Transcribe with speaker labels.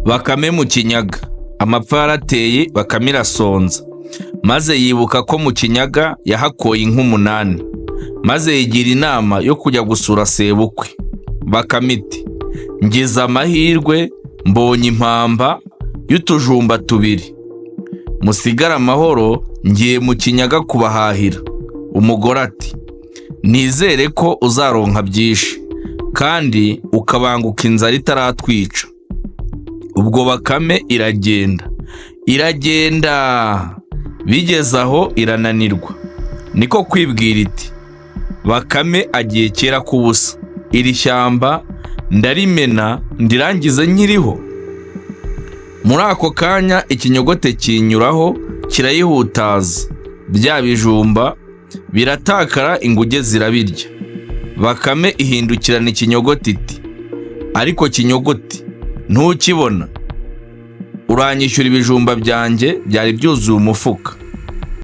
Speaker 1: Bakame mu kinyaga. Amapfa yarateye, Bakame irasonza, maze yibuka ko mu kinyaga yahakoye inka 8, maze yigira inama yo kujya gusura sebukwe. Bakame iti: "Ngize amahirwe mbonye impamba y'utujumba tubiri, musigare amahoro, ngiye mu kinyaga kubahahira." Umugore ati: "Nizere ko uzaronka byinshi kandi ukabanguka inzara itaratwica." Ubwo Bakame iragenda, iragenda, bigeze aho irananirwa, niko kwibwira iti: "Bakame agiye kera k'ubusa, iri shyamba ndarimena ndirangize nkiriho." Muri ako kanya ikinyogote kinyuraho kirayihutaza, bya bijumba biratakara, inguge zirabirya. Bakame ihindukirana ikinyogote iti: "Ariko kinyogote, ntukibona? Uranyishyura ibijumba byanjye byari byuzuye umufuka."